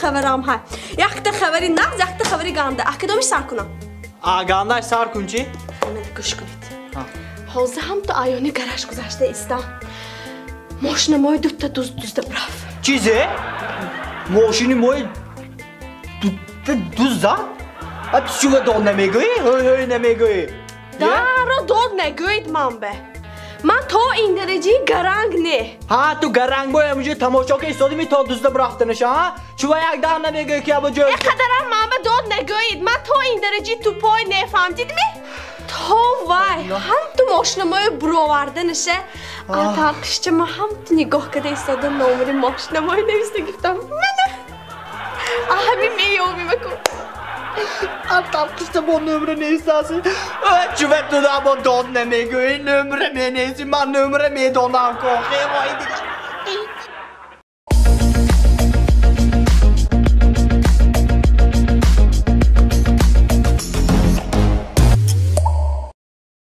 хабарам ҳай. Якта хабари нағз, якта хабари ганда. А кадомиш сар кунам? А гандаш сар кун чи? Мана гӯш кунед. Ҳозир ҳам ту аёни гараж гузашта истам. Мошина мои дута дузд дузда браф. Чизе? Мошини мои дута дузд зад? А ту чува дод намегӯӣ? Ҳой ҳой намегӯӣ? Даро дод нагӯед ман бе. Ман то ин дараҷаи гаранг не. Ҳа, ту гаранг бой ҳаминҷо тамошо ка истодими то дузда брафтанаша, ҳа? Чува як дам намегӯӣ ки або ҷой. Э қадарам ман ба дод нагӯед. Ман то ин дараҷаи тупой не, фаҳмдидми? То вай ҳам ту мошинамои буроварданаша. Атарқишча ман ҳам ту нигоҳ карда истодам номери мошинамои нависта гирифтам. Мана. А ҳамин меёбимаку. Атарқишча бо номера навистаси. Чува ту бо дод намегӯӣ, номера менависӣ, ман номера медонам ко. Хевои дила.